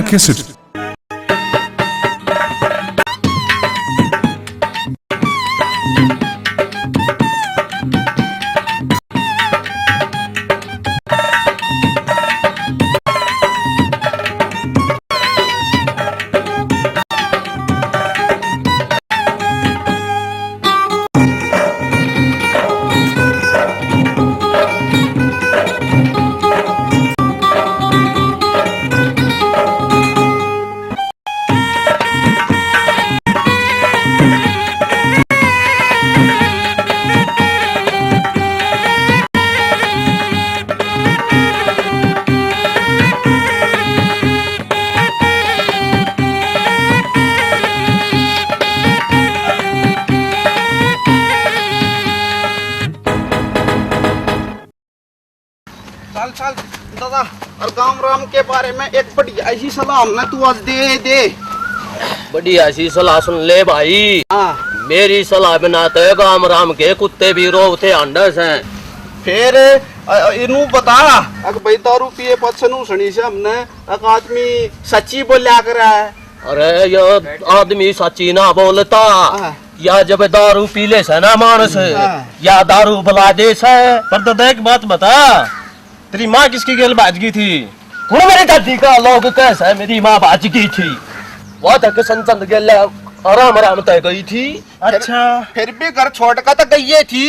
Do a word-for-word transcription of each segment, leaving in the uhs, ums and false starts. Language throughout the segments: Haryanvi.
कैसेट। चल, चल, दादा, और गांव राम के बारे में एक बढ़िया ऐसी सलाह हमने तू आज दे दे। बढ़िया सी सलाह सुन ले भाई। हाँ। मेरी सलाह बिना तो गांव राम के कुत्ते भी रोवते हांडे से। फिर, अ, अ, इनू बता, अक भाई दारू पिए पाछे नू सुनी से हमने, अक आदमी सच्ची बोल्या करे। अरे, यो आदमी सच्ची ना बोलता। हाँ। या जब दारू पी ले से ना मानस, हाँ। या दारू बुला दे से। पर दादा, एक बात बता, तेरी माँ किसकी गेल भाज गई थी? हुण मेरी दादी का लोग कह से मेरी माँ भाज गई थी। वो तो किशन चंद गेल आराम आराम तय गई थी। अच्छा। फिर भी घर छोड़ कर तो गई थी।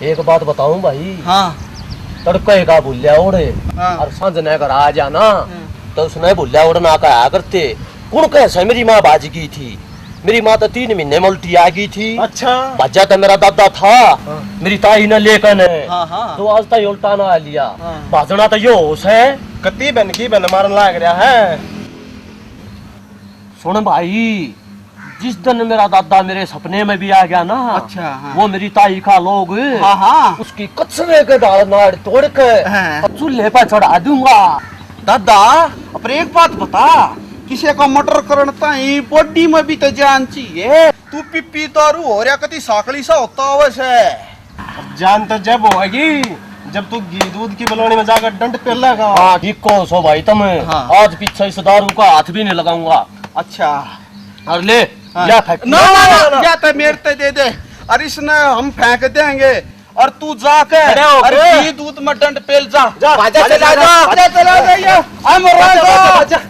एक बात बताऊं भाई। हाँ। तड़के का भूल्या ओढ़े हाँ। और सांझ ने घर आ जाना, हाँ। तो उसने भूल्या ओढ़ ना कहा करते। कौन कह से मेरी माँ भाज गई थी? मेरी माँ तो तीन महीने में उल्टी आ गई थी। अच्छा। भाजा तो मेरा दादा था, हाँ। मेरी ताई ने लेकर ने। हाँ, हाँ। तो आज ताई उल्टा ना आ लिया। हाँ। भाजना तो यो होश है। कत्ती बन की बन मारन लाग रहा है। सुन भाई, जिस दिन मेरा दादा मेरे सपने में भी आ गया ना, अच्छा, हाँ। वो मेरी ताई का लोग, हाँ, हाँ। उसकी कचरे के ढाल नाड़ तोड़ के हाँ। चूल्हे पर चढ़ा दूंगा। दादा, पर एक बात बता, किसी का मर्डर करण ताई बॉडी में भी तो जान चाहिए। तू पीपी दारू हो रहा, कती साकली सा होता होवे से। अब जान तो जब होगी, जब तू घी दूध की बलोनी में जाकर डंड पेलेगा। हाँ, ठीक कहो सो भाई तुम। हाँ। आज पीछे इस दारू का हाथ भी नहीं लगाऊंगा। अच्छा। और ले, हाँ। या फेंक। ना, ना, ना, ना, ना। या तो मेरे ते दे दे, और इसने हम फेंक देंगे, और तू जाके अरे घी दूध में डंड पेल जा। जा, बाजा चला जा, बाजा चला जा, ये। आ मरांगा,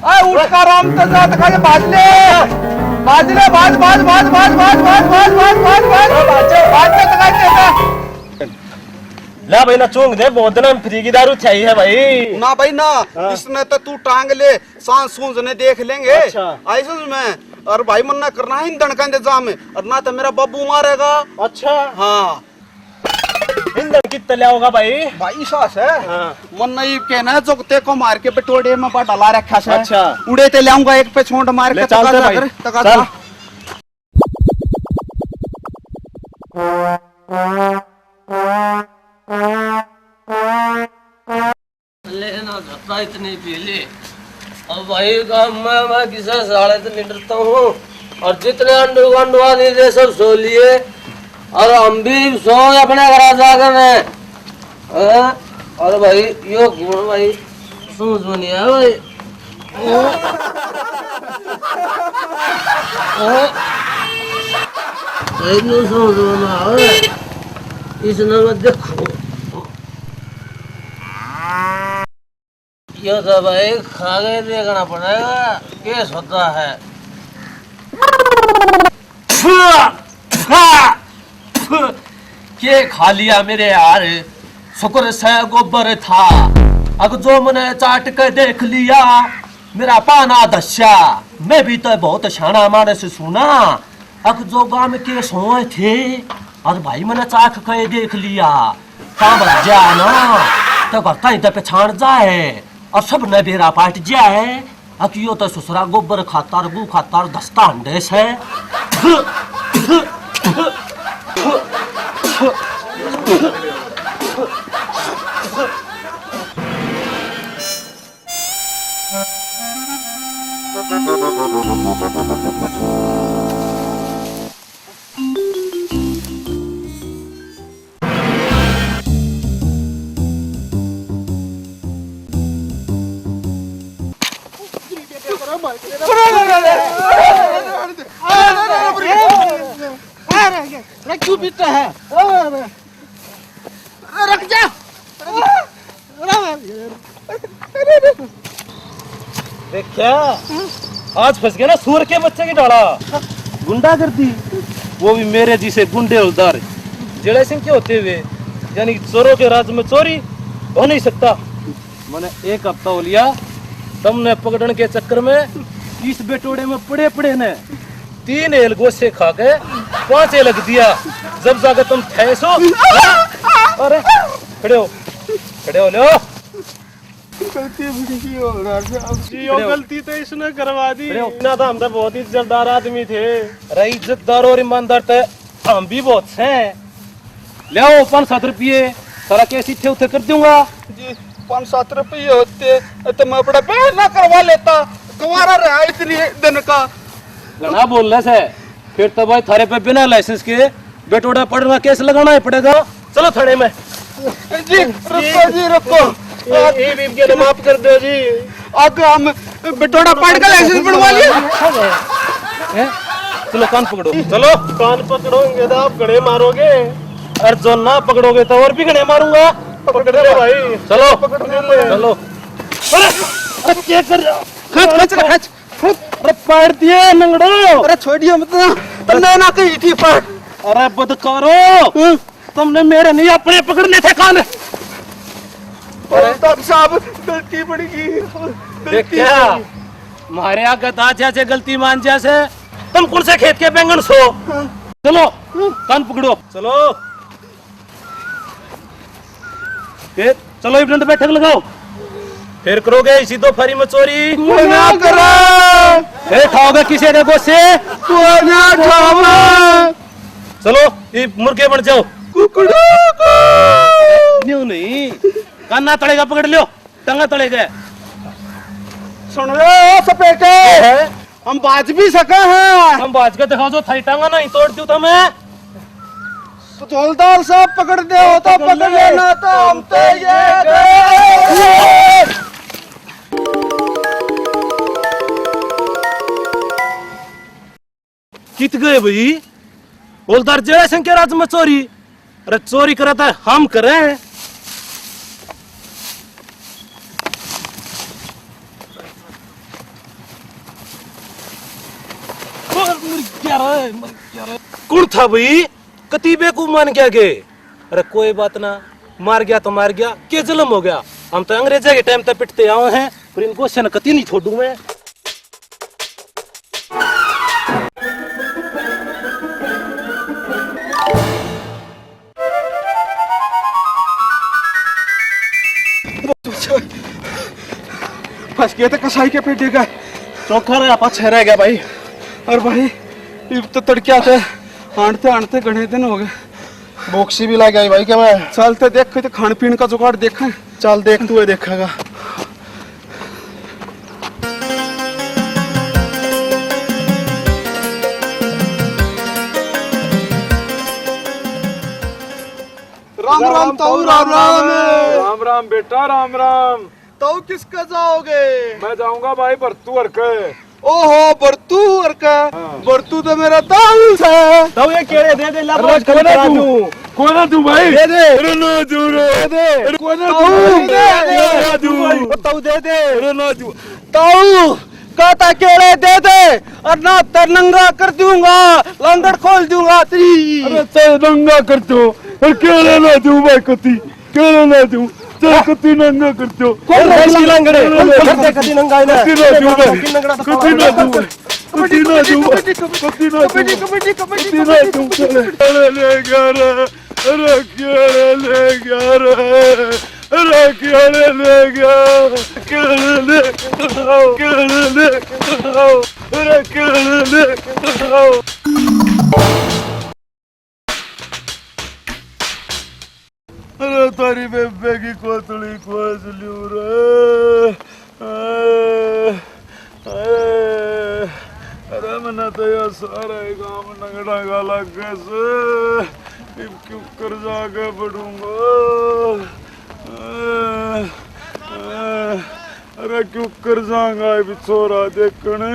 आ उठ का राम तो जा, तका ये भाज ले। भाज ले, भाज, भाज, भाज। भाज ले, तका ये। ले भाई ना, चूंग दे, बहुत दिन में फ्री की दारू चाहिए है भाई। ना भाई ना, हाँ। इसने तो तू टांग ले, सांस सूंझ ने देख लेंगे। अच्छा। आई समझ में? और भाई मन्ना करना है ईंधन का इंतजाम, और ना तो मेरा बाबू मारेगा। अच्छा। हाँ। ईंधन कितने ले आओगा भाई? भाई सास है। हाँ। मन्ना ये कहना है, जो ते को मार के बटोड़े में बाटा ला रखा से। अच्छा। उड़े ते लाऊंगा एक पे छोंड मार ले, के, चलते तका भाई। तका चल। ले ना, धत्ता इतनी पी ले। अब भाई, काम में मैं किसे साले से नहीं डरता हूँ। और जितने अंडू अंडू आदमी थे, सब सो लिए। और हम भी सो अपने घर जाकर में। हाँ? और भाई, यो कौन भाई? समझ में नहीं आया भाई। हाँ? हाँ? भाई, न्यू समझ में ना आवे। इसने मत देखो। यो तो भाई खा के देखना पड़ेगा, के सोता है। के खा लिया मेरे यार, शुक्र से गोबर था। अग जो मने चाट के देख लिया, मेरा पाना धस्या। मैं भी तो बहुत शाना मानस सुना। अक जो गाम के सोए थे, और भाई मने चाख के देख लिया, काम जा ना, तो घर ताई तो पहचान जाए, और सब ने बेरा पाट जाए। अक यो तो ससुरा गोबर खाता और गू खाता और धसता हंडे से। अरे, अरे, क्यों पीता है? अरे, अरे, रुक जा। अरे, अरे, अरे, अरे। देखा, आज फंस गया ना सूअर के बच्चे की डाला। गुंडागर्दी, वो भी मेरे जिसे गुंडे हवलदार जड़े सिंह के होते हुए, यानी चोरों के राज में चोरी हो नहीं सकता। मैंने एक हफ्ता हो लिया तुमने पकड़न के चक्कर में इस बेटोड़े में पड़े पड़े ने तीन हेल गोसे खा के पांच हेल दिया। जब जाकर तुम थे सो। अरे खड़े हो, खड़े हो, ले। गलती बड़ी की हो रहा है। जी, वो खड़े हो। गलती तो इसने करवा दी। खड़े हो। ना तो हम तो बहुत इज्जतदार आदमी थे। अरे इज्जतदार और ईमानदार तो हम भी बहुत से। ले आओ पाँच सात रुपये, सारा केस इत्थे उत्थे कर दूंगा। जी, पाँच सात रुपये होते तो मैं अपना ब्याह ना करवा लेता, कुंवारा रहा इतने दिन का। घना बोल रहे से, फिर तो भाई थारे पे बिना लाइसेंस के बेटोड़ा पड़ना केस लगाना ही पड़ेगा। चलो थाने में। जी, रुको जी, रुको। ये, ये भी के माफ कर दो जी। आगे हम बेटोड़ा पड़ के लाइसेंस बनवा लिया। हैं? चलो कान पकड़ो, चलो। कान पकड़ोगे तो आप घणे मारोगे, और जो ना पकड़ोगे तो और भी घणे मारूंगा। पकड़ ले भाई। चलो, पकड़ ले। चलो। अरे, अरे, क्या कर रहा? खच, खच, खच। अरे, पाड़ दिए नंगड़ो। अरे, छोड़िए मत ना। तन्ने ना कही थी पाड़। अरे, बदकारो। हम्म। तुमने मेरे नहीं, अपने पकड़ने थे कान। अरे, डॉक्टर साहब, गलती बड़ी की। गलती देखा, बड़ी। मारे आगे दाज जैसे गलती मान जैसे, तुम कौन से खेत के बैंगन सो? हाँ। चलो, कान पकड़ो। चलो। फिर चलो, इब डंड बैठक लगाओ। फिर करोगे इसी दोपहरी में चोरी? कोई ना करा। फिर खाओगे किसी के गोसे? कोई ना खावा। चलो, ये मुर्गे बन जाओ। कुकड़ू को। न्यू नहीं, काना तले का पकड़ लियो, टंगा तले का। सुन रे ओ सपेटे, हैं? हम बाज भी सका हैं। हम बाज के दिखाओ, जो थारी टांगा नहीं तोड़ दूं तो मैं। तो हवलदार साहब पकड़ दे हो तो पकड़ लेना, तो हम तो ये गए। कित गए भाई? हवलदार जय सिंह के राज में चोरी। अरे चोरी करे तो हम करें। मर गया रे, मर गया रे। कौन था भाई? कती बेवकूफ मान गया के? अरे कोई बात ना, मार गया तो मार गया, के जुल्म हो गया? हम तो अंग्रेजा के टाइम तक पिटते आए हैं, पर इनको से न कती नहीं छोड़ू मैं। फंस गया था कसाई के पेटे का। चोखा रहा, पाछे रह गया भाई। और भाई, इब तो तड़क्या थे, आंटते आंटते घणे दिन हो गए। बोक्सी भी लग आई भाई, क्या मैं? चल तो देख, तो खान पीन का जुगाड़ देखें। चल देख, तू ये देखेगा। राम राम ताऊ, राम राम। राम राम बेटा, राम राम। ताऊ किसका जाओगे? मैं जाऊंगा भाई भरतू हर के। ओहो, भरतू हर के। हाँ। भरतू तो मेरा ताऊ से। ताऊ ये केले दे दे, ला अरे बात कोना करा तू, दूं। कोना तू भाई। दे दे। अरे ना तू रे। दे दे। अरे कोना तू ताऊ भाई। दे दे। अरे ना तू। ताऊ दे दे। अरे ना तू। ताऊ, कहता केले दे दे, और ना तर नंगा कर दूंगा, लांगड़ खोल दूंगा तेरी। अरे ते नंगा कर दो, और केले ना दूं भाई कती, केले ना दूं, ते कती नंगा कर दो। कौन है इसकी लांगड़े? कौन करते कती नंगा इन्हें? कती ना दूं भाई, कती ना दूं भाई, कती ना दूं भाई, कती ना दूं, केले ले गया रे। अरे केले ले गया रे, अरे केले ले गया, केले ले गया, केले ले गया, अरे केले ले गया। अरे थारी बेबे की कोतली खोज ल्यू रे। अरे, अरे, मन्ने तो यो सारा ही काम नंगड़ा का लागे से। इब क्यों कर जाके पड़ूंगा? अरे, अरे, अरे क्यों कर जाऊंगा अब छोरा देखने?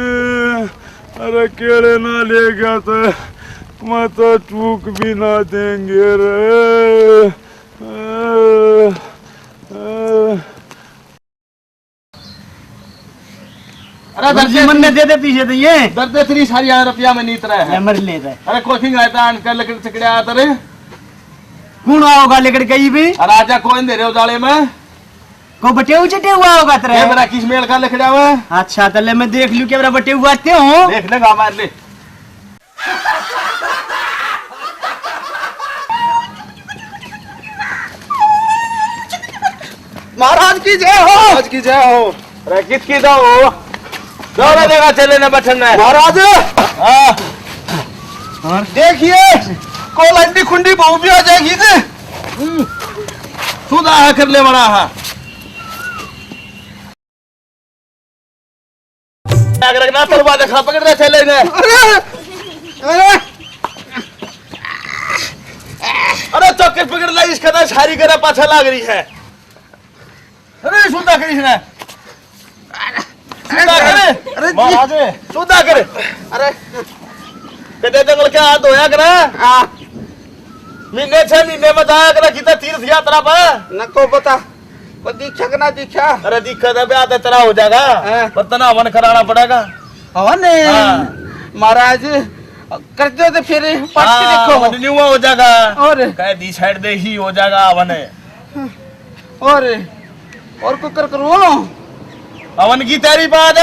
अरे केले ना ले गया तो मैं तो चूक भी ना देंगे रे। अरे गुरुजी, दर्द मन ने दे दे पीछे तो ये। दर्द तेरी सारी हजार रुपया में नीत रहा है। ले मर ले रहा है। अरे कोचिंग आया था, अनकर लकड़ चकड़े आया था रे। कौन आओगा लकड़ कहीं भी? अरे आजा, कौन दे रहे हो जाले में? को बटेऊ चटेऊ आओगा तेरे? ये मेरा किस मेल का लकड़ा हुआ है? अच्छा, तो ले मैं देख लूं क्या मेरा बटेऊ आते हो? देख लेगा, मार ले। महाराज की जय हो। महाराज की जय हो। अरे किसकी जय हो? दौड़ा देगा चले ना बचन में। महाराज। हाँ। और देखिए, कोई लंडी खुंडी बहू भी आ जाएगी जी। हम्म। सुधा है कर ले बड़ा है। अगर ना तलवा देखा, पकड़ ले चले ने। अरे, अरे। अरे चौके पकड़ ले, इसका ना सारी करे पाछा लाग रही है। अरे सुधा कर इसने। सुधा कर। अरे जी। महाराज। सुधा कर। अरे। कदे जंगल के हाथ धोया करा। हाँ। महीने छह महीने में जाया करा कितना तीर्थ यात्रा पर। नको बता। पर दीक्षा के ना दीक्षा। अरे दीक्षा तो ब्याह तो तेरा हो जाएगा। हाँ। पर तना हवन कराना पड़ेगा। हवन? हाँ। महाराज, कर दो तो फिर पार्टी हाँ, देखो। हवन न्यूआ हो जाएगा। और? कह दी साइड दे ही हो जाएगा हवन। और, और कुकर करो। हवन की तेरी बात।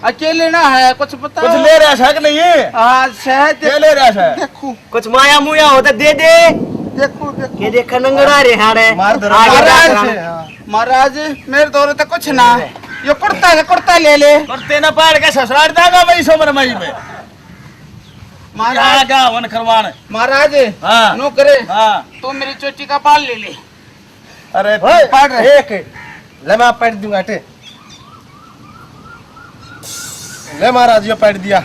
अकेले ना है, कुछ पता कुछ हो? ले रहा है कि नहीं? हाँ, शायद। क्या ले रहा है? देखो। कुछ माया मुया हो तो दे दे। देखो, देखो। ये देख, नंगड़ा रे हाड़े। मार धरो। आगे महाराज, जा। हाँ। महाराज, मेरे दौरे तो कुछ ना। ये कुर्ता है, कुर्ता ले ले। कुर्ते ना पाड़ के ससुराल जागा भाई, सोमर माई में। महाराज। क्या, क्या हवन करवान? महाराज, हाँ। नो करे। हाँ। तो मेरी चोटी का बाल ले ले। अरे, ओए, तू पढ़। एक, ले, मैं पढ़ दूंगा, हटे। ले महाराज, यो पढ़ दिया।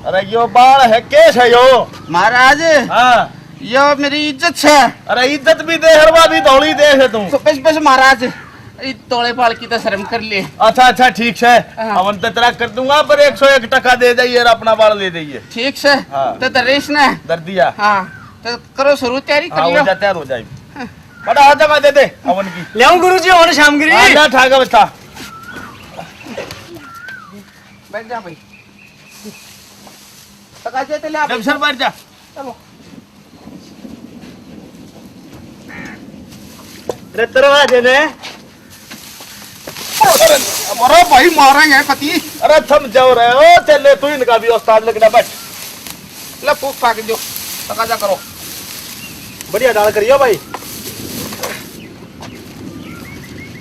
अरे, यो बाल है, केस है यो? महाराज, हाँ। यो मेरी इज्जत है। अरे, इज्जत भी दे, हरवा भी धौली दे है तू। तो बस, बस महाराज, इस धोले बाल की तो शर्म कर ले। अच्छा, अच्छा, ठीक है। हाँ। हवन तो तेरा कर दूंगा, पर एक सौ एक टका दे जाइए और अपना बाल दे जाइए। ठीक है। हाँ। तो दरेश ने दर दिया। हाँ। तो करो शुरू, तैयारी कर हाँ, हो लो। जा, तैयार हो जाए। हाँ। बड़ा हाथ जमा दे दे, हवन की। ले आऊं गुरुजी, हवन शाम गिरी। आ जा, ठाक अवस्था। बैठ जा भाई। तका जे ते ले आ। जब सर बैठ जा। चलो। रे तरवा दे ने। अरे, अरे भाई, मारेंगे पति। अरे थम जाओ रहे हो, चले तू इनका भी उस्ताद लगना, बैठ। ले फूक फाक दो, तकाजा करो। बढ़िया डाल करियो भाई।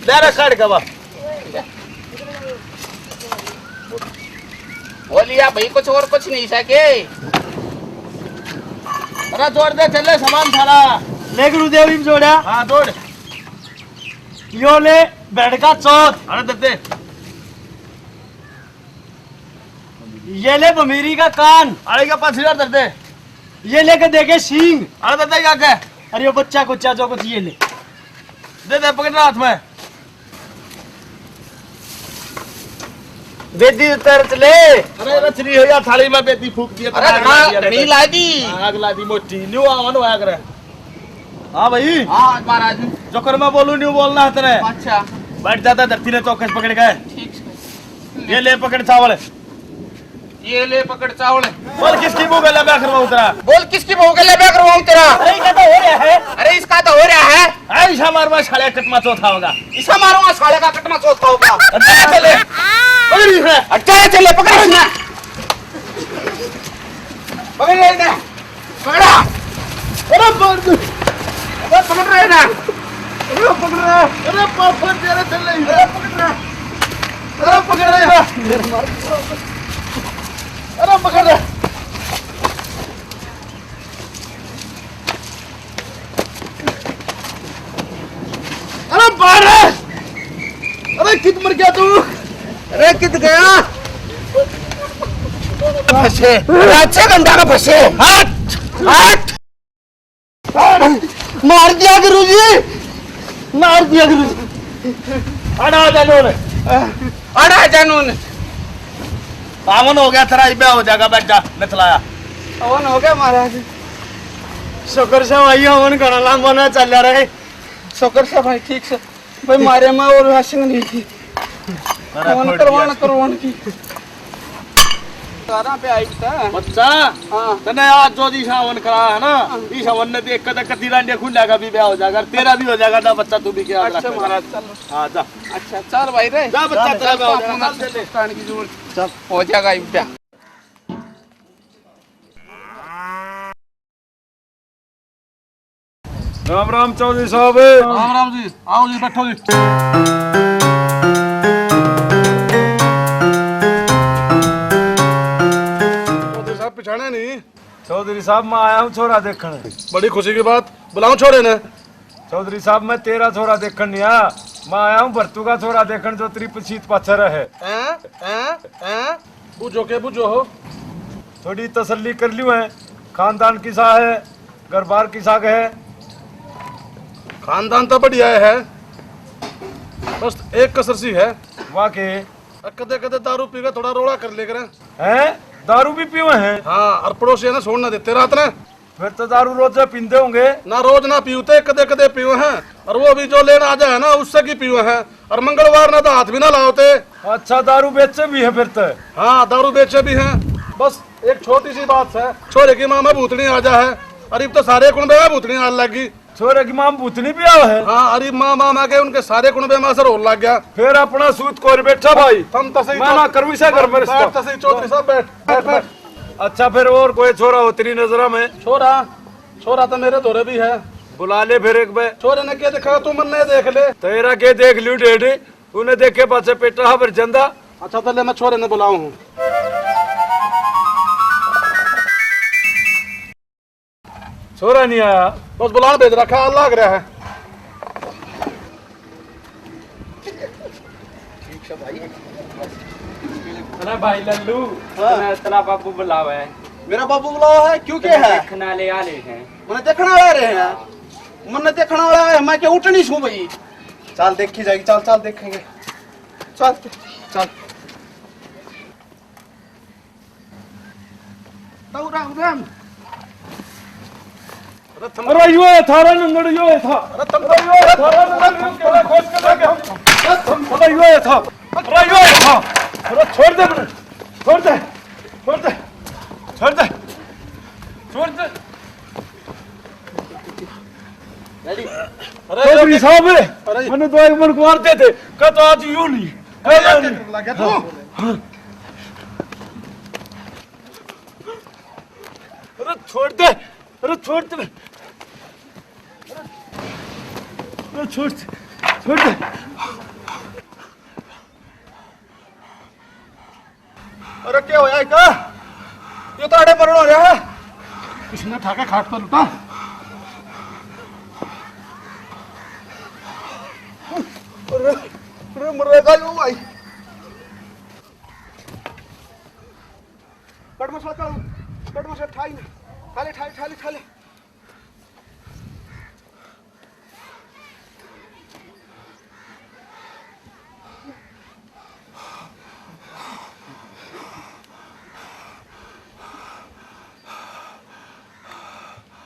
ले रे काट के बा। बोलिया भाई, कुछ और कुछ नहीं सके। अरे जोड़ दे, चले सामान सारा। ले गुरुदेव, इम जोड़ा। हाँ, जोड़। यो ले भेड़ का चौथ। अरे दे दे। ये ले बमेरी का कान। अरे का पाँच हजार दे दे। ये लेके देखे सींग। अरे दे दे क्या क्या? अरे यो बच्चा कुच्चा जो कुछ ये ले। दे दे, पकड़ हाथ में। बेदी उतर चले। अरे रचरी हो या थाली में बेदी फूक दिए, अरे आग हाँ, ला दिया, नहीं ला दी। आग ला दी मोटी, न्यू आवन होया करे। हाँ भाई। हाँ महाराज। जो कर मैं बोलूं, न्यू बोलना है तेरे। अच्छा। बैठ जाता धरती ने चौकस पकड़ के। ठीक है। ये ले पकड़ चावल। ये ले पकड़ चावल। बोल किसकी बहू गला ब्याह करवाऊं तेरा? बोल किसकी बहू गला ब्याह करवाऊं तेरा? अरे इसका तो हो रहा है। अरे इसका तो हो रहा है। ऐसा मारूंगा साले कटमा चौथा होगा। इसा मारूंगा साले का कटमा चौथा होगा। अच्छा चले। पकड़ इसने। अच्छा चले, पकड़ इसने। पकड़ ले इधर। पकड़ा। अरे पकड़। अरे पकड़ रहे ना। अरे पकड़ रहे। अरे पापड़ तेरे चल रही है। अरे पकड़ रहे। अरे पकड़ रहे। अरे पकड़ रहे। अरे बाहर है। अरे कित मर गया तू? अरे कित गया? फंसे। अच्छा घंटा का फंसे। हट, हट। मार दिया गुरुजी, मार दिया गुरुजी। हटा दे नून। अड़ा जानून। पावन हो गया तेरा, इब्बे हो जाएगा, बैठ जा, नथलाया। हवन हो गया महाराज। शुक्र से भाई, हवन घना लंबा ना चल रहा है। शुक्र से भाई, ठीक से। भाई, मारे में और वाशिंग नहीं थी। अरे, हवन फट करवाना, गया। करवाना की। कारा पे आई था। बच्चा, हाँ। तने आज जो जी सावन करा है ना, हाँ। इस सावन ने देख के तो कति रांडिया खुल जाएगा, भी ब्याह हो जाएगा, तेरा भी हो जाएगा ना बच्चा, तू भी क्या अच्छा, रख। महाराज, चलो। हाँ, जा। अच्छा, चल भाई रे। जा बच्चा, जा, तेरा जा, भी हो जा, जाएगा, जा, चल, चल। पाकिस्तान की जोड़। चल। हो जाएगा इब्बा। राम राम चौधरी साहब। राम राम जी, आओ जी, बैठो जी। चौधरी साहब, पिछाणे नहीं? चौधरी साहब, मैं आया हूँ छोरा देखण। बड़ी खुशी की बात, बुलाओ छोरे ने। चौधरी साहब, मैं तेरा छोरा देखण नहीं आया, मैं आया हूँ भरतू का छोरा देखण, जो तेरी पछीत पाछे रहे। हैं? हैं? हैं? बुझो के बुझो हो? थोड़ी तसल्ली कर लियो है, खानदान किसा है, घर बार किसा का है? खानदान तो बढ़िया है, बस एक कसर सी है। वाह के? कदे कदे दारू पी के थोड़ा रोला कर ले करें। हैं? दारू भी पीवे हैं? हाँ, और पड़ोसी ने छोड़ ना देते रात ने। फिर तो दारू रोज पींदे होंगे? ना, रोज ना पीवते, कदे कदे पीवे हैं। और वो भी जो लेना आ जाए ना, उससे की पीवे हैं। और मंगलवार ना तो हाथ भी ना लावते। अच्छा, दारू बेचे भी है फिर तो? हाँ, दारू बेचे भी हैं। बस एक छोटी सी बात है, छोरे की माँ में भूतनी आ जा है। और इब तो सारे कुणबे में भूतनी आने लग गई। छोरे की माँ में भूतनी भी आवे है? हाँ, अरे माँ, माँ, माँ के उनके सारे कुणबे में असर होने लग गया। फिर अपना सूत कोर बैठा भाई। थम तो सही मैं चौ-, ना करूँ इसे घर में बैठ रिश्ता। तो सही चौधरी साहब, बैठ, बैठ, बैठ। अच्छा, फिर और कोई छोरा हो तेरी नजरा में? छोरा, छोरा तो मेरे धोरे भी है। बुला ले फिर एक बार। छोरे ने क्या देखा, तू मन ने देख ले। तेरा के देख लियो डेढ़, तूने देखे पाछे पेटा भर जांदा। अच्छा, तो ले मैं छोरे ने बुलाऊं हूँ। छोरा नहीं आया। बस बुलान भेज रखा है, लाग रहा है। ठीक है भाई। अरे भाई लल्लू, हाँ। तने तेरा बाबू बुलावा है। मेरा बाबू बुलावा है? क्यों, क्या है? देखने वाले आ रहे हैं। मने देखने वाले आ रहे हैं? मने देखने वाला है, मैं क्या उठनी छू भाई? चल देखी जाएगी, चल, चल देखेंगे। चल, चल। ताऊ राम राम। अरे थम- अरे यो है थारा नंगड़, यो है था। अरे थम- अरे यो है थारा नंगड़, यो केला खोज के लेके हम। अरे थम- अरे यो है था। अरे यो है था। अरे छोड़ दे मने। छोड़ दे। छोड़ दे। छोड़ दे। छोड़ दे। अरे चौधरी साहब, अरे मैंने तो एक मन मारते थे, कह तो आज यूं नहीं। अरे, अरे, अरे, लग गया तू। अरे छोड़ दे, अरे छोड़ दे, अरे छोड़ दे, छोड़ दे। अरे क्या होया इका? यो तो आड़े मरण हो रहा है। इसने उठा के खाट पर लुटा। अरे, अरे मरेगा यो भाई। कट मसला करो, कट मसला ठाई ना। ठाले, ठाले, ठाले, ठाले।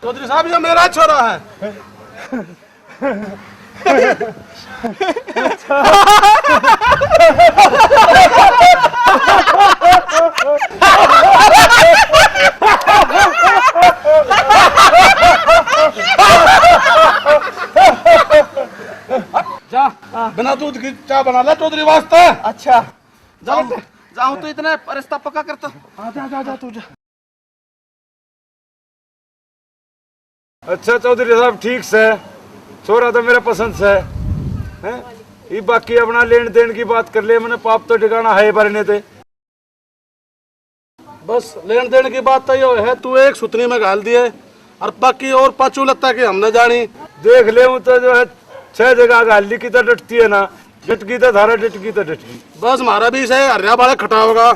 चौधरी साहब, ये मेरा छोरा है। जा, बिना दूध की चाय बना ले चौधरी वास्ते। अच्छा। जाऊं, जाऊं तो इतने रिश्ता पक्का करता। हाँ, जा, जा, जा, तू जा। अच्छा चौधरी साहब, ठीक से, छोरा तो मेरा पसंद से, हैं? ये बाकी अपना लेन देन की बात कर ले, मैंने पाप तो ठिकाना है भरने थे। बस लेन देन की बात तो यो है, तू एक सुतनी में घाल दिए और बाकी और पाछू लत्ता की हमने जानी। देख ले, वो तो जो है, छह जगह घाल ली की तो डटती है ना, डटकी तो थारा, डटकी तो डटकी। बस म्हारा भी इसे हरिया बालक खटा होगा।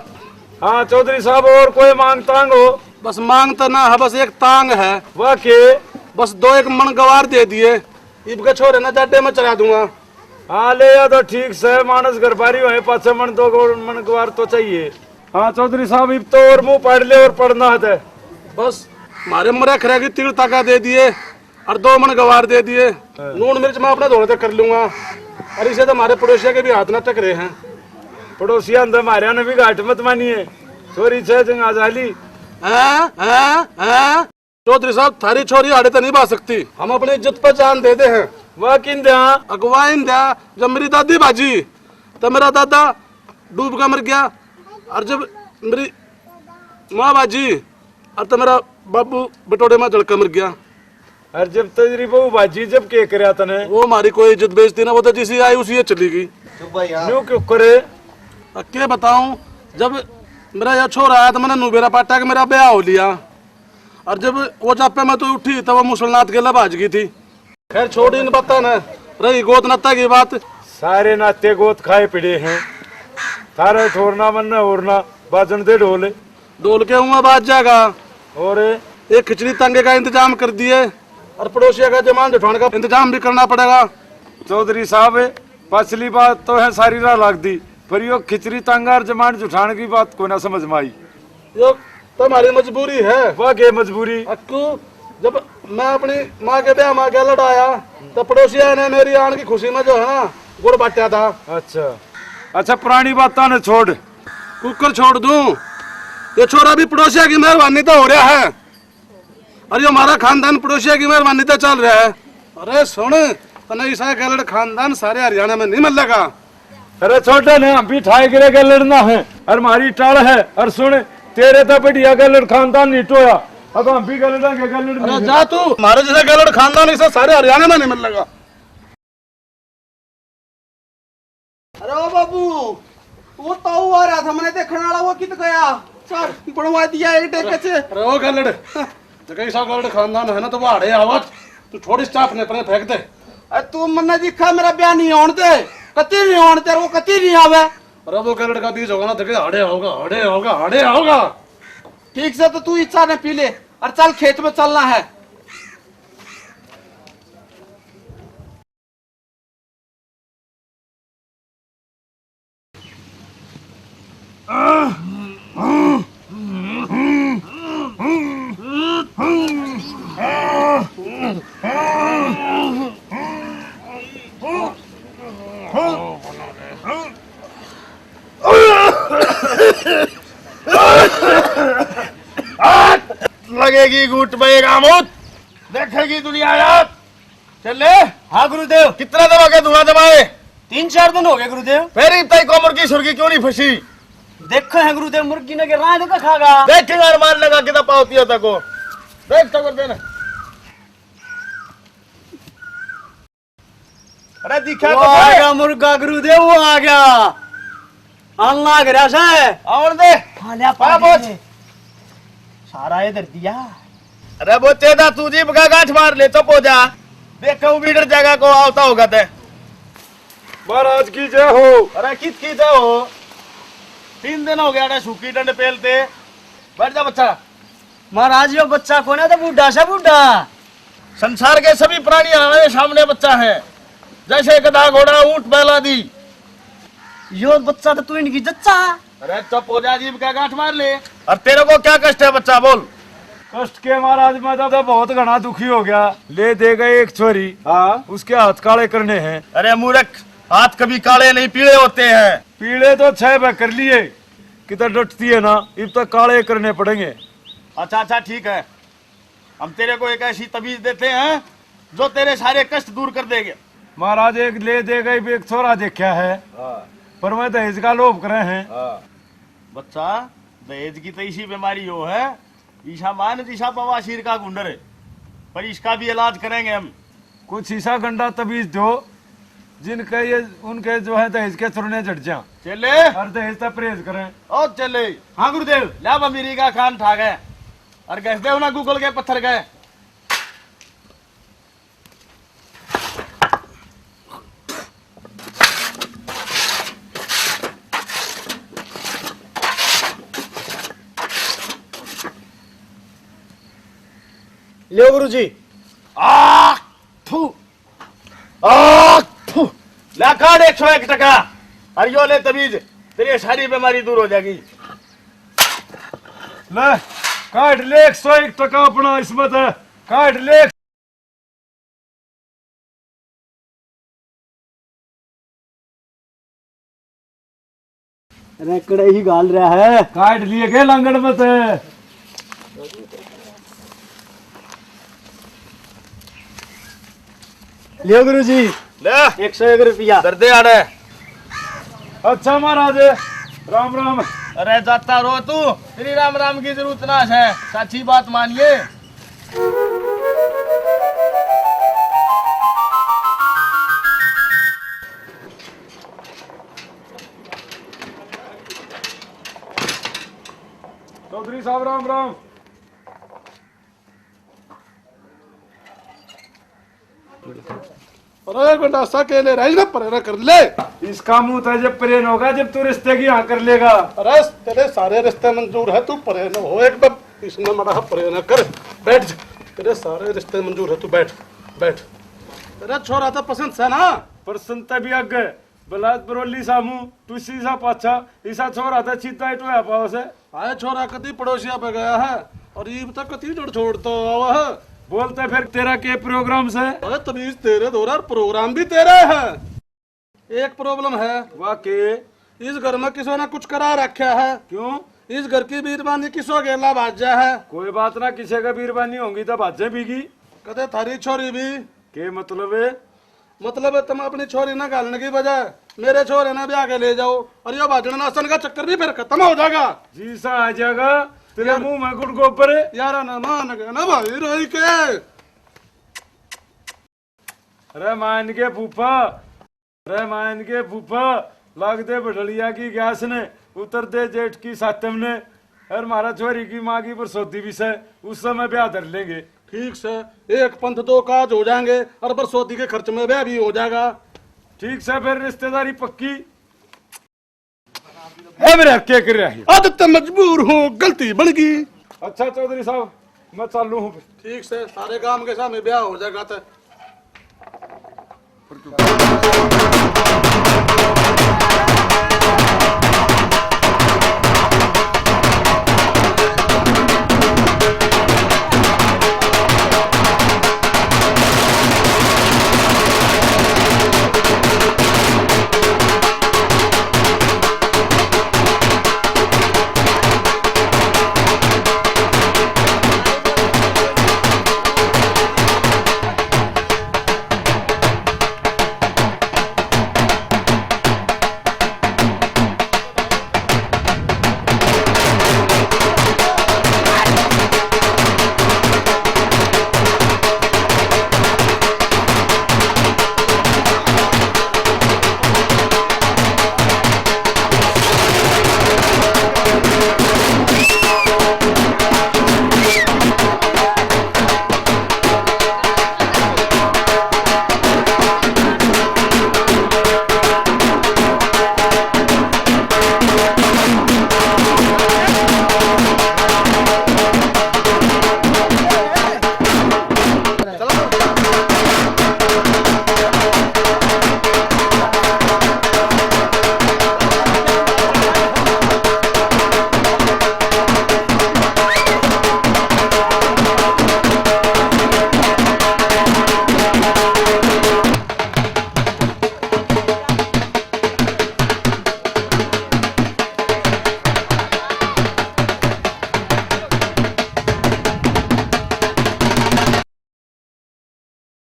हाँ चौधरी साहब, और कोई मांग तांग हो? बस मांग तो ना है, बस एक तांग है। वाह के? बस दो एक मन गवार दे दिए, इब के छोरे ना जाडे में चला दूंगा। हाँ, ले या तो ठीक से, मानस घर बारी होए, पाछे मन दो गो-, मन गवार तो चाहिए। हाँ चौधरी साहब, इब तो और मुंह पाड़ ले और पड़ना है ते। बस, मारे मरा खरा की तीन ताका दे दिए और दो मन गवार दे दिए। हाँ। नून मिर्च मैं अपने धोने तक कर लूंगा। और इसे तो हमारे पड़ोसिया के भी हाथ ना टकरे हैं। पड़ोसिया अंदर मारिया ने भी घाट मत मानिए। छोरी छह जंग आ जाली। हाँ, हाँ, हाँ। चौधरी साहब, थारी छोरी आड़े तो नहीं बा सकती। हम अपनी इज्जत पर जान दे दे हैं। वह किन द्या? अगुवाइन द्या। जब मेरी दादी बाजी, तो मेरा दादा डूब का मर गया, और जब मेरी माँ बाजी, और तो मेरा बाबू बटोड़े में जलकर मर गया। और जब तेरी बहू बाजी, जब के करया तने? वो हमारी कोई इज्जत बेइज्जती ना, वो तो जिसी आई उसी ये चली गई। चुप भाई, हाँ। न्यू क्यों करे? अब के बताऊं, जब मेरा यह छोरा आया तो मैंने नूबेरा पाटा के मेरा ब्याह हो लिया, और जब वो जापे में तो उठी तो वो मुसलनाथ गेला भाज गई थी। खैर छोड़ इन बातां ने, रही गोत नाता की बात। सारे नाते गोत खाए पड़े हैं, थारे ठोरना मन ने ओरना, बाजन दे ढोल। ढोल के हुआ बाज जाएगा। और? एक खिचड़ी तंगे का इंतजाम कर दिए और पड़ोसिया का जमान जुठान का इंतजाम भी करना पड़ेगा। चौधरी साहब, पछली बात तो है सारी राह लाग दी, पर यो खिचड़ी तंगा और जमान जुठान की बात को ना समझ में आई। यो तो हमारी मजबूरी है। वाह, के मजबूरी? अक्कू, जब मैं अपनी माँ के ब्याह में गैलड़ आया, तो पड़ोसिया ने मेरी आन की खुशी में जो है ना, गुड़ बांटा था। अच्छा, अच्छा, पुरानी बातां ने छोड़। कुकर छोड़ दूं? ये छोरा भी पड़ोसिया की मेहरबानी तो हो रहा है, और ये हमारा खानदान पड़ोसिया की मेहरबानी तो चल रहा है। अरे सुन, तने इसा गैलड़ खानदान सारे हरियाणा में नहीं मिलेगा। अरे छोटे ने, हम भी ठाए गिरे के लड़ना है, और हमारी टाल है। और सुन, तेरे तो बढ़िया गैलड़ खानदान नहीं टोया, अब हम भी गैलड़ा के गैलड़ अरे नहीं। जा तू, हमारे जैसा गैलड़ खानदान इसे सारे हरियाणा में नहीं मिलेगा। अरे ओ बाबू, वो ताऊ आ रहा था, मैंने देखने वाला, वो कित गया? चल, बनवा दिया एक टेके से। अरे ओ गैलड़, जगह इसा गैलड़ खानदान है ना, तो वो आड़े आवाज। तू छोड़ इस चाप ने, अपने फेंक दे। अरे तू मन्ने दिखा, मेरा ब्याह नहीं होने दे, कती नहीं होने दे, वो कती नहीं आवे। अरे वो गैलड़ का बीज होगा ना, देखे, हड़े होगा, हड़े होगा, हड़े होगा। ठीक से तो तू इच्छा ने पी ले और चल, खेत में चलना है। लगेगी घूट में एक आमूत, देखेगी दुनिया यार। चले। हाँ गुरुदेव। कितना दबा के धुआं दबाए? तीन चार दिन हो गए गुरुदेव। फिर इब तक को मुर्गी सुर्गी क्यों नहीं फंसी? देखो है गुरुदेव, मुर्गी ने के रांड का खागा। देखेगा और मार लगा कितना पावती होता को। देख तो कर देना। अरे दिखा वो तो आ दे। गया मुर्गा गुरुदेव, वो आ गया। आन लाग रहा से। आवन दे। खा लिया आ पानी पहुंच। ने। सारा इधर दिया। अरे वो चेदा तू जीभ का गांठ मार ले, चुप हो जा। देखो वो भी डर जाएगा को आवता होगा ते। महाराज की जय हो। अरे कित की जय हो? तीन दिन हो गया अरे सूखी डंड पेलते। बैठ जा बच्चा। महाराज यो बच्चा कौन है तो बूढ़ा सा बूढ़ा। संसार के सभी प्राणी हमारे सामने बच्चा है, जैसे गधा, घोड़ा, ऊंट, बैल आदि। यो बच्चा तो तू इनकी जच्चा। अरे चुप हो जा, जीभ का गांठ मार ले। और तेरे को क्या कष्ट है बच्चा, बोल। कष्ट के महाराज, मैं तो बहुत घना दुखी हो गया। ले दे गए एक छोरी, हाँ। उसके हाथ काले करने हैं। अरे मूर्ख, हाथ कभी काले नहीं, पीले होते हैं। पीले तो छह पे कर लिए, किधर डटती है ना, इब तक काले करने पड़ेंगे। अच्छा अच्छा ठीक है, हम तेरे को एक ऐसी तबीज देते हैं जो तेरे सारे कष्ट दूर कर देंगे। महाराज, एक ले दे गए भी एक छोरा देखा है, हाँ। पर मैं दहेज का लोभ करे हैं। हाँ। बच्चा, दहेज की तो इसी बीमारी हो है, ईसा मान जिसा बवासीर का गुंडर है, पर इसका भी इलाज करेंगे हम। कुछ ईसा गंडा तबीज दो जिनके ये, उनके जो है दहेज के सुरने झड़ जा। चले। और दहेज तक परहेज करें। ओ चले। हाँ गुरुदेव। ला बा मेरी का कान ठा गए। और घस दे उन्हें गूगल के पत्थर गए। लियो गुरुजी। आ, थू। आ, थू। या काट एक सौ एक टका। और यो ले तबीज, तेरी सारी बीमारी दूर हो जाएगी। ले, काट ले एक सौ एक टका अपना इसमें से। काट ले। अरे, कड़े ही गाल रहा है। काट लिए के लांगड़ में से। लियो गुरु जी, ले। एक सौ एक रुपया। दर्दे आड़े। अच्छा महाराज, राम राम। अरे जाता रो तू, तेरी राम राम की जरूरत ना है, साची बात मानिए। चौधरी साहब राम राम। अरे गंडासा के ले रही ना, परे ना कर ले। इसका मुंह तो जब परे न होगा, जब तू रिश्ते की हाँ कर लेगा। अरे तेरे सारे रिश्ते मंजूर है, तू परे न हो एक बार, इसने मड़ा परे ना कर। बैठ जा, तेरे सारे रिश्ते मंजूर है, तू बैठ, बैठ। तेरा छोरा तो पसंद है ना? पसंद तभी आगे बलात बरोली सामू, टूसी सा पाछा, इसा छोरा था चीता ही टोया पाओ से। आए छोरा कती पड़ोसिया पे गया है और ईब तक कती जड़ छोड़ता हुआ है। बोलते फिर तेरा के प्रोग्राम से? अरे तमीज तेरे दो यार, प्रोग्राम भी तेरा है। एक प्रॉब्लम है। वाह के? इस घर में किसी ने कुछ करा रखा है। क्यों? इस घर की बीरबानी किसो गेला भाजा है। कोई बात ना, किसी का बीरबानी होंगी तो भाजे भी की। कदे थारी छोरी भी। के मतलब है? मतलब है, तुम अपनी छोरी ना घालने की बजाय मेरे छोरे ना ब्याह के ले जाओ और यो भाजन नासन का चक्कर भी फिर खत्म हो जाएगा। जी सा आ जाएगा तेरे यार, मुंह में गुड़ गोबर। यारा ना मान गया ना भाई रोई के। अरे मान के फूफा, अरे मान के फूफा, लाग दे भडलिया की गैस ने, उतर दे जेठ की सातम ने, और म्हारा छोरी की माँ की बरसोती भी से, उस समय ब्याह धर लेंगे। ठीक से, एक पंथ दो काज हो जाएंगे और बरसोती के खर्च में ब्याह भी हो जाएगा। ठीक से, फिर रिश्तेदारी पक्की। ए मेरे, के कर रहा है? आदत मजबूर हूँ, गलती बन गई। अच्छा चौधरी साहब, मैं चालू हूँ फिर। ठीक से, सारे गांव के सामने ब्याह हो जाएगा तो।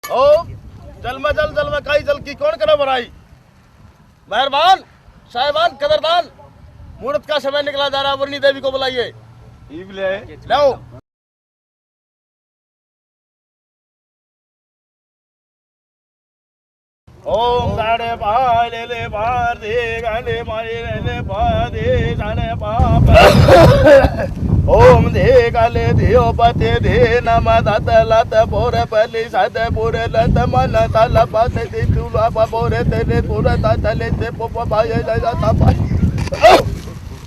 ओम जल में जल, जल में काई जल की कौन करे भराई। मेहरबान, साहिबान, कदरदान, मुहूर्त का समय निकला जा रहा है, वरनी देवी को बुलाइए। ईब ले। लाओ। ओम दाड़े बाले ले बार दे गाले मारे ले बार दे जाने बाप। ओम दे गाले दियो पते दे नम दत लत बोर बलि सत बोर लत मन तल पत दे तुला बोर तेरे बोर तत ले ते पोप भाई ले जाता भाई।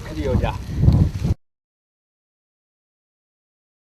फ्री हो जा।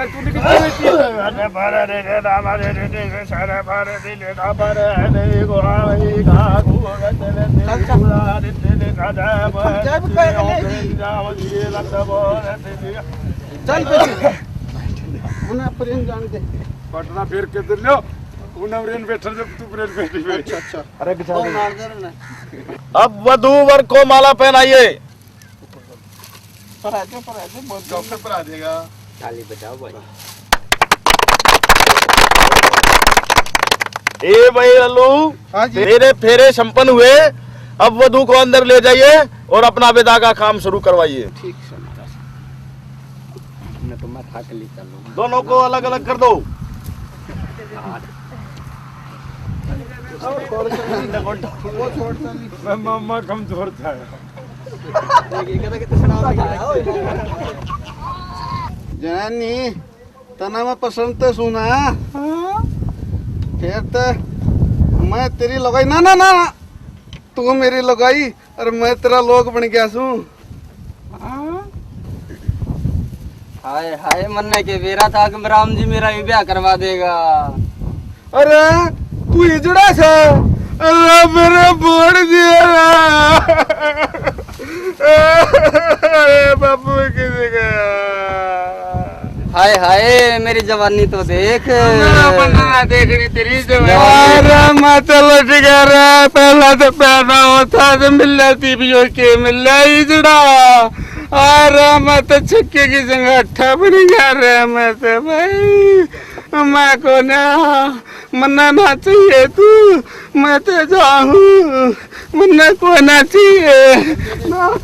कर तू निकल। अरे बारे रे रे ना बारे रे रे रे सारे बारे रे रे ना बारे रे गो आई का गो रे रे रे रे रे रे जब कह ले जी। चल बे। उन्हें प्रेम जान दे। पटना फिर के दे लो। उन्हें प्रेम बैठल जब तू प्रेम बैठी बैठ। अच्छा, अच्छा। अरे बेचारे। अब वधू वर को माला पहनाइए। पर आ जाओ, पर आ जाओ, बहुत डॉक्टर पर आ जाएगा। ताली बजाओ भाई। ए भाई लल्लू, हाँ जी। तेरे फेरे संपन्न हुए। अब वधू को अंदर ले जाइए और अपना विदा का काम शुरू करवाइए। ठीक सर। मैं तो मैं थाक ली चलूँ। दोनों को अलग अलग कर दो। मैं मामा कमजोर था। जनानी, तना मैं पसंद तो सुना। हाँ? फिर तो मैं तेरी लुगाई, ना, ना, ना, ना। तू मेरी लुगाई और मैं तेरा लोग बन गया सूं। हाँ? हाय, हाय, मन्ने के बेरा था कि राम जी मेरा ही ब्याह करवा देगा। अरे, तू हिजड़ा सा। अरे, मेरे बोल दिया ना। अरे, बाबू किसी का। हाय, हाय, मेरी जवानी तो देख। ना, ना, देखनी तेरी जवानी। अरे, मैं तो लुट गया रे। पहला तो पैदा होता तो मिलना टीवीओ के मिलना हिजड़ा। अरे, मैं तो छक्के की जगह अट्ठा बन गया रे, मैं तो भाई। मैं को ना, मन्ना ना चाहिए तू, मैं तो जाऊँ, मन्ना को ना चाहिए ना।